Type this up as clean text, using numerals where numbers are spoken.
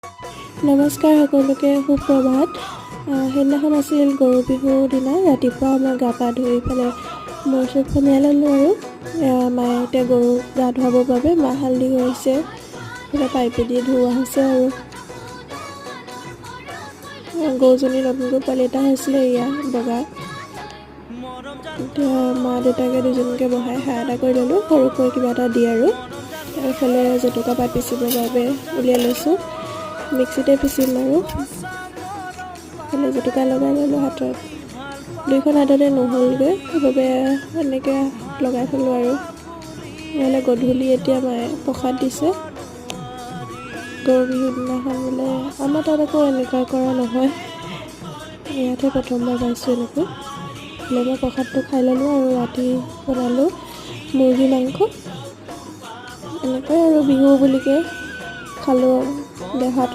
নমস্কাৰ সকলোকে, সুপ্ৰভাত। সেইদিনাখন আছিল গৰু বিহুৰ দিনা। ৰাতিপুৱা মই গা পা ধুই পেলাই মূৰ চুৰ ফনিয়াই ল'লোঁ আৰু মায়ে এতিয়া গৰু গা ধুৱাবৰ বাবে মাহ হালধি কৰিছে। এইফালে পাইপেদি ধুওৱা হৈছে আৰু গৰুজনী নতুনকৈ পোৱালি এটা হৈছিলে, এয়া বগা। এতিয়া মা দেউতাকে দুজনকে বহাই সেৱা এটা কৰি ল'লোঁ, সৰুকৈ কিবা এটা দি। আৰু এইফালে জেতুকা পাত পিচিবৰ বাবে উলিয়াই লৈছোঁ, মিক্সিতে পিচিম। আৰু এইফালে জেতুকা লগাই ল'লোঁ হাতত। দুইখন হাততে নহ'লগৈ, সেইবাবে এনেকৈ লগাই থ'লোঁ। আৰু নহ'লে গধূলি এতিয়া মায়ে প্ৰসাদ দিছে গৰু বিহুৰ দিনাখন বোলে। আমাৰ তাত আকৌ এনেকুৱা কৰা নহয়, ইয়াতহে প্ৰথমবাৰ পাইছোঁ এনেকৈ। বোলে মই প্ৰসাদটো খাই ল'লোঁ আৰু ৰাতি বনালোঁ মুৰ্গী মাংস। এনেকৈ আৰু বিহু বুলিকে খালোঁ দেহাটো।